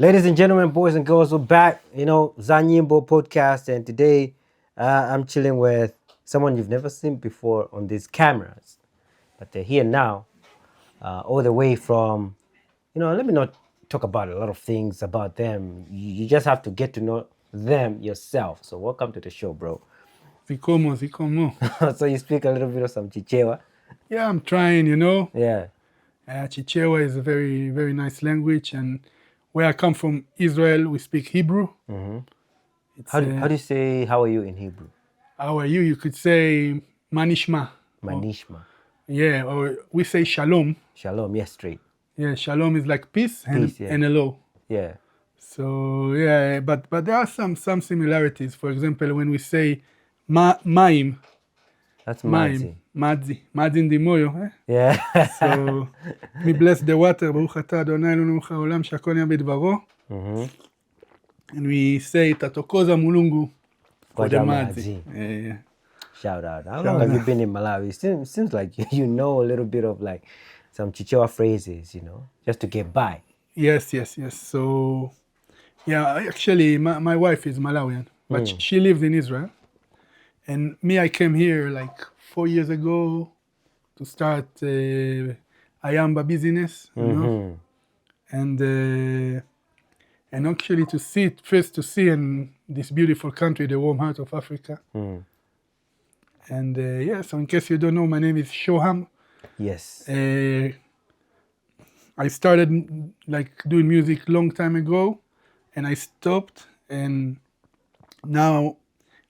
Ladies and gentlemen, boys and girls, we're back. Za Nyimbo podcast, and today I'm chilling with someone you've never seen before on these cameras, but they're here now, all the way from. Let me not talk about a lot of things about them. You just have to get to know them yourself. So welcome to the show, bro. Zikomo. So you speak a little bit of some Chichewa. Yeah, I'm trying, Yeah. Chichewa is a very, very nice language, and where I come from, Israel, we speak Hebrew. Mm-hmm. How do you say how are you in Hebrew? How are you? You could say manishma. Manishma. Yeah, or we say shalom. Shalom, yes, straight. Yeah, shalom is like peace, and hello. Yeah. So yeah, but there are some similarities. For example, when we say maim. That's madzi. Madzi in the moyo. Yeah. So we bless the water. Baruch atah Adonai Eloheinu melech haolam שהכל נהיה בדברו. And we say tatokoza mulungu for the madzi. Yeah. Shout out. How long have you been in Malawi? It seems like you know a little bit of like some Chichewa phrases, just to get by. Yes. So yeah, actually my wife is Malawian, but she lives in Israel. And me, I came here like 4 years ago to start Ayamba business, and actually to see in this beautiful country, the warm heart of Africa. And so in case you don't know, my name is Shoham. Yes. I started like doing music long time ago, and I stopped, and now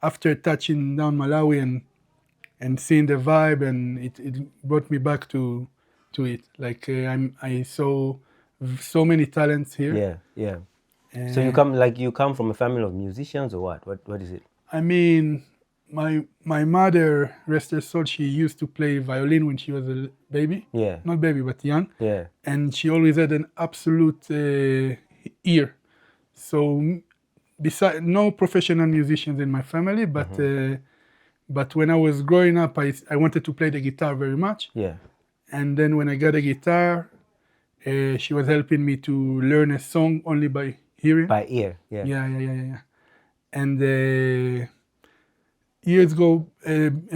after touching down Malawi and seeing the vibe, and it brought me back to it. Like I saw so many talents here. Yeah. So you come from a family of musicians, or what? What is it? I mean, my mother, rest her soul, she used to play violin when she was a baby. Yeah. Not baby, but young. Yeah. And she always had an absolute ear. So besides, no professional musicians in my family, but when I was growing up, I wanted to play the guitar very much. Yeah. And then when I got a guitar, she was helping me to learn a song only by hearing. By ear, yeah. Yeah. And a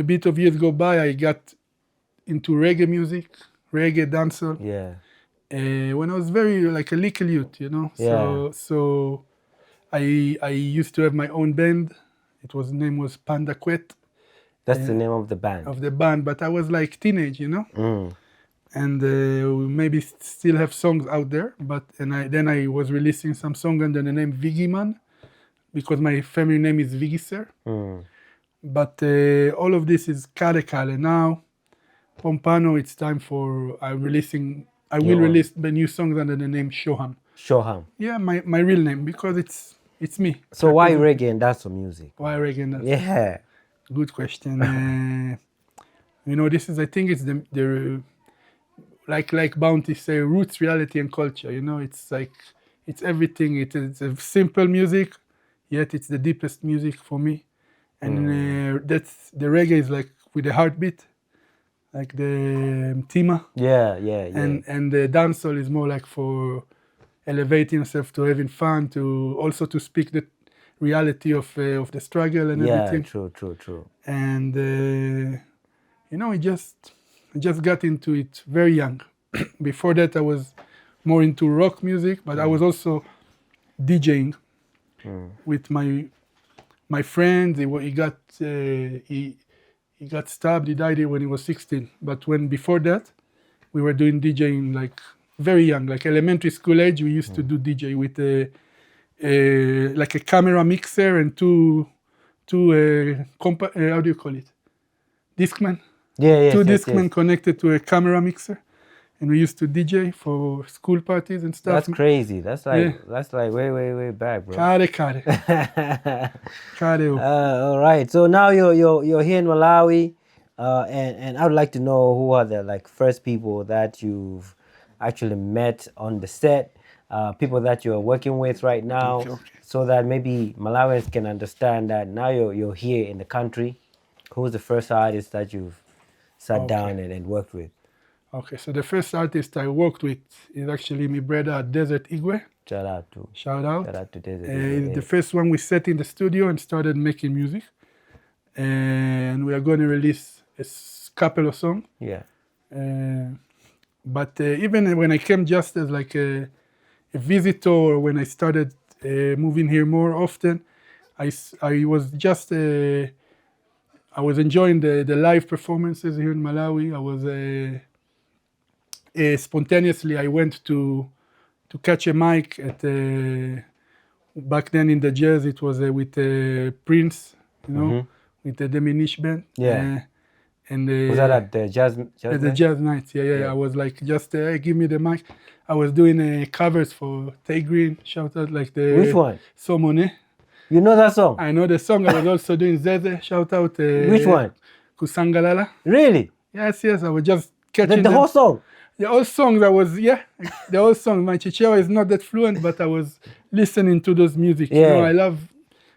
bit of years go by, I got into reggae music, reggae dancehall. Yeah. When I was very like a little youth, Yeah. So I used to have my own band. Name was Panda Quet. That's the name of the band. But I was like teenage, and we maybe still have songs out there. Then I was releasing some song under the name Vigiman, because my family name is Vigiser. But all of this is Kale. Now, Pompano, it's time for I will release the new songs under the name Shoham. Shoham. Yeah, my real name, because it's me. So why reggae and dancehall music? Why reggae and dancehall? Yeah. Good question. This is, I think it's the like Bounty say, roots, reality, and culture. It's like, it's everything. It's a simple music, yet it's the deepest music for me. And that's the reggae is like with the heartbeat, like the tima. Yeah. And the dancehall is more like for elevating yourself, to having fun, to also to speak the reality of the struggle and everything. Yeah, true. And I just got into it very young. Before that, I was more into rock music, but I was also DJing with my friend. He got stabbed. He died when he was 16. But before that, we were doing DJing like very young, like elementary school age. We used to do DJ with like a camera mixer and two how do you call it? Discmen. Yeah. Two Discmen connected to a camera mixer, and we used to DJ for school parties and stuff. That's crazy. That's like way back, bro. Kare. All right. So now you're here in Malawi, and I would like to know who are the like first people that you've actually met on the set, people that you're working with right now, Okay. so that maybe Malawians can understand that now you're here in the country. Who's the first artist that you've sat down and worked with? Okay, so the first artist I worked with is actually my brother Desert Igwe. Shout out to Shout out. Shout out to Desert Igwe. The first one we set in the studio and started making music. And we are going to release a couple of songs. Yeah. But even when I came just as like a visitor, or when I started moving here more often, I was just I was enjoying the live performances here in Malawi. I was spontaneously I went to catch a mic at back then in the jazz. It was with Prince, you know, with the Diminish band. Yeah. And Was that at the jazz at the night? jazz nights? Yeah. I was like, just give me the mic. I was doing covers for Tay Green. Shout out like the Which one? Somone. You know that song? I know the song. I was also doing Zeze. Shout out. Which one? Kusangalala. Really? Yes. I was just catching The whole song? The old songs. The old songs. My Chichewa is not that fluent, but I was listening to those music. Yeah. You know,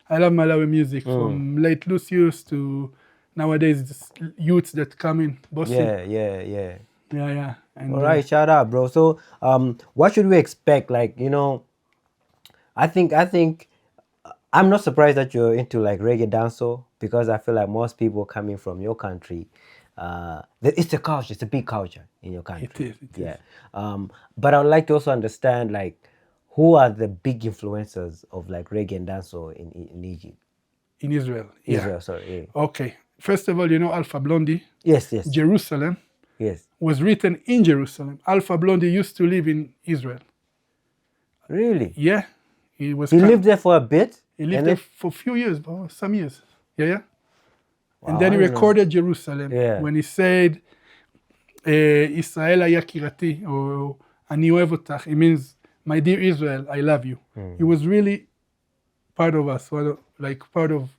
I love Malawi music from late Lucius to nowadays youths that come in. Bossy. Yeah. And, All right, shout out, bro. So, what should we expect? Like, you know, I think I'm not surprised that you're into like reggae dancehall, because I feel like most people coming from your country, it's a culture, it's a big culture in your country. It is. But I would like to also understand, like, who are the big influencers of like reggae and dancehall in Egypt? In Israel. Israel, sorry. Yeah. Okay. First of all, you know Alpha Blondy. Yes. Jerusalem. Yes. Was written in Jerusalem. Alpha Blondy used to live in Israel. Really? Yeah. He lived there for a bit? He lived there for a few years, some years. Yeah. Wow, and then he recorded Jerusalem. Yeah. When he said, Israel Ayakirati, or Ani Ohev Otach, it means, my dear Israel, I love you. He was really part of us, like part of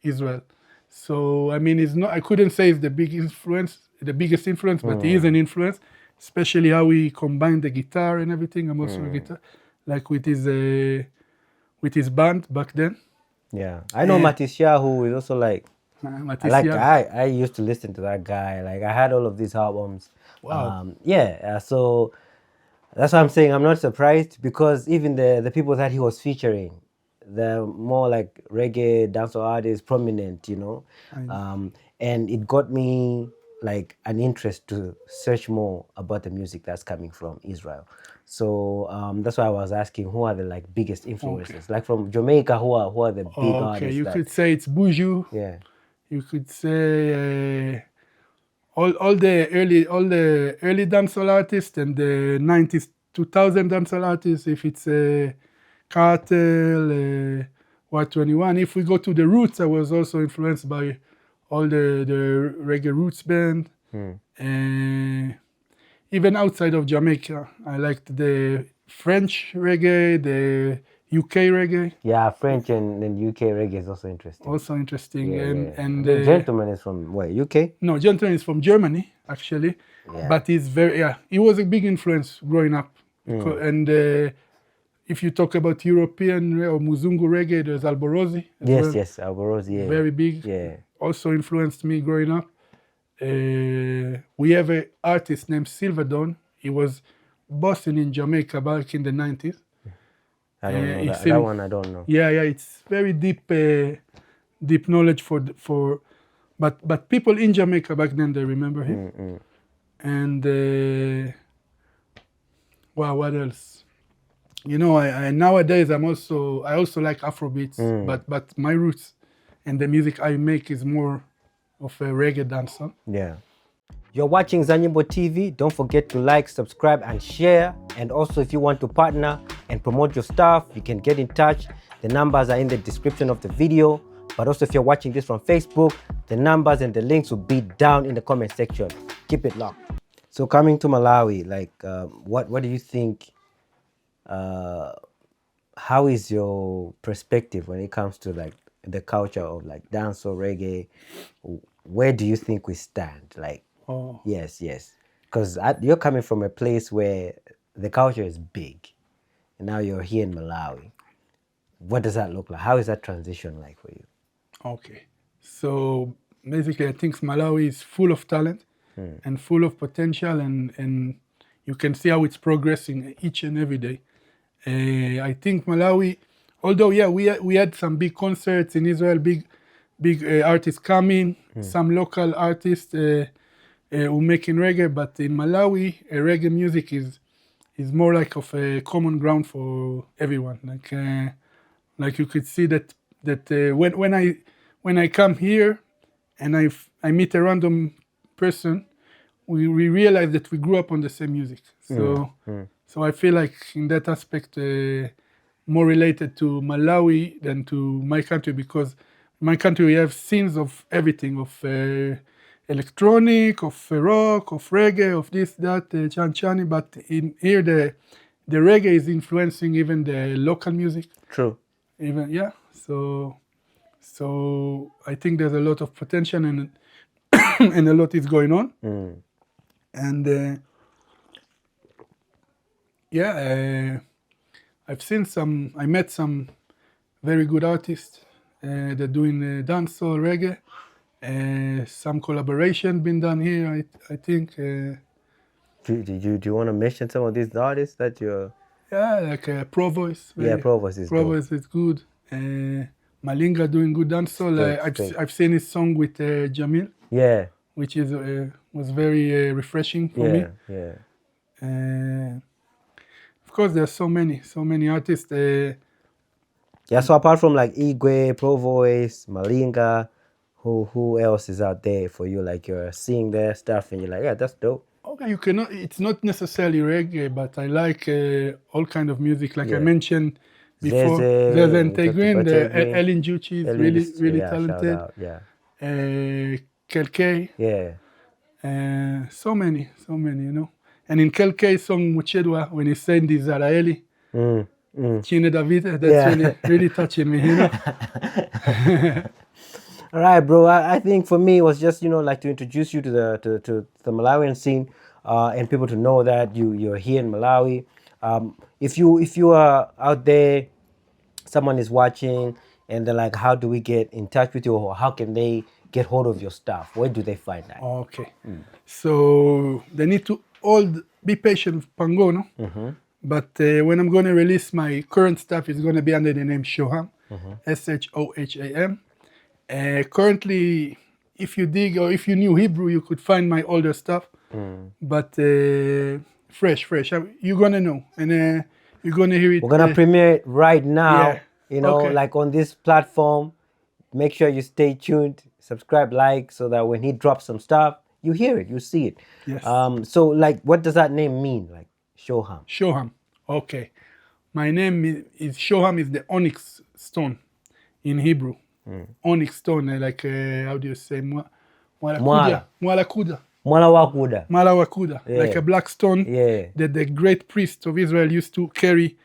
Israel. So, I mean, I couldn't say it's the biggest influence, but he is an influence, especially how he combined the guitar and everything. I'm also a guitar, like with his band back then. Yeah, I know Matisyahu is also like, I used to listen to that guy. Like, I had all of these albums. Wow. So that's why I'm saying I'm not surprised, because even the people that he was featuring, the more like reggae dancehall artists, prominent, you know, and it got me like an interest to search more about the music that's coming from Israel. So that's why I was asking, who are the like biggest influences? Okay. Like from Jamaica, who are the big artists? Okay, you could say it's Buju. Yeah. You could say all the early dancehall artists and the 90s, 2000 dancehall artists. If it's Cartel, Y21. If we go to the roots, I was also influenced by all the reggae roots band. Even outside of Jamaica, I liked the French reggae, the UK reggae. Yeah, French and UK reggae is also interesting. And the Gentleman is from where, UK? No, Gentleman is from Germany, actually. Yeah. But he was a big influence growing up. And if you talk about European or Muzungu reggae, there's Alborosi. Yes, Alborosi, yeah. Very big. Yeah. Also influenced me growing up. We have an artist named Silverdon. He was bossing in Jamaica back in the 90s. I don't know that one. I don't know. Yeah, it's very deep knowledge but people in Jamaica back then, they remember him. And wow, what else? You know, I nowadays I also like Afrobeats, but my roots and the music I make is more of a reggae dancer. Yeah. You're watching ZaNyimboTV. Don't forget to like, subscribe, and share. And also, if you want to partner and promote your stuff, you can get in touch. The numbers are in the description of the video. But also, if you're watching this from Facebook, the numbers and the links will be down in the comment section. Keep it locked. So coming to Malawi, like, what do you think? How is your perspective when it comes to like the culture of like dancehall, reggae? Where do you think we stand? Like, yes, because you're coming from a place where the culture is big, and now you're here in Malawi. What does that look like? How is that transition like for you? Okay, so basically I think Malawi is full of talent and full of potential, and you can see how it's progressing each and every day. I think Malawi, although yeah, we had some big concerts in Israel, big artists coming, some local artists who making reggae, but in Malawi, reggae music is more like of a common ground for everyone. Like you could see that when I come here and I meet a random person, we realize that we grew up on the same music. So I feel like in that aspect more related to Malawi than to my country, because in my country we have scenes of everything, of electronic, of rock, of reggae, of this, that, chanchani, but in here the reggae is influencing even the local music. True. Even, yeah, so I think there's a lot of potential and and a lot is going on. And yeah, I met some very good artists that doing dancehall, reggae. Some collaboration been done here, I think. Do you want to mention some of these artists that you're... Yeah, like Pro Voice. Pro Voice is Pro dope. Voice is good. Malinga doing good dancehall. I've seen his song with Jamil. Yeah. Which is was very refreshing for me. Yeah. Of course, there's so many artists. Yeah. So apart from like Igwe, Pro Voice, Malinga, who else is out there for you? Like you're seeing their stuff and you're like, yeah, that's dope. Okay, you cannot. It's not necessarily reggae, but I like all kind of music. Like I mentioned before, Desert Igwe, the Ellen Juchi is really talented. Yeah. KLK. Yeah. So many, you know. And in KLK song Muchedwa, when he sang the Zaraeli, Chine David, that's really touching me, you know. All right, bro. I think for me it was just, like to introduce you to the Malawian scene, and people to know that you're here in Malawi. If you are out there, someone is watching, and they're like, how do we get in touch with you, or how can they get hold of your stuff? Where do they find that? Okay. So they need to be patient with Pango, no? But when I'm going to release my current stuff, it's going to be under the name Shoham, Shoham. Currently, if you dig or if you knew Hebrew, you could find my older stuff. But fresh. You're going to know. And you're going to hear it. We're going to premiere it right now, Okay. like on this platform. Make sure you stay tuned, subscribe, like, so that when he drops some stuff, you hear it, you see it. Yes. So, like, what does that name mean? Like, Shoham. Shoham. Okay. My name is Shoham, is the Onyx stone in Hebrew. Onyx stone, like, how do you say? Mwalakuda. Malawakuda. Yeah. Like a black stone that the great priest of Israel used to carry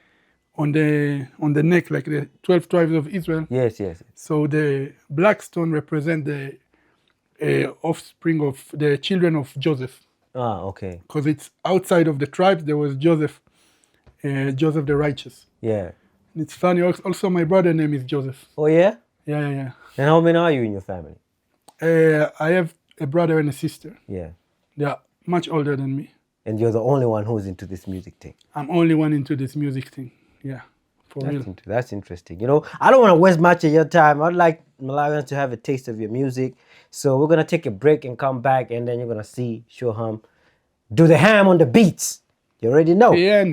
on the neck, like the 12 tribes of Israel. Yes. So the black stone represent the offspring of the children of Joseph. Okay. Because it's outside of the tribes, there was Joseph the righteous. Yeah. And it's funny, also my brother's name is Joseph. Oh, yeah? Yeah. And how many are you in your family? I have a brother and a sister. Yeah. They are much older than me. And you're the only one who's into this music thing? I'm only one into this music thing. Yeah, for real. That's interesting. I don't want to waste much of your time. I'd like Malawians to have a taste of your music. So we're going to take a break and come back, and then you're going to see Shoham do the ham on the beats. You already know. Yeah,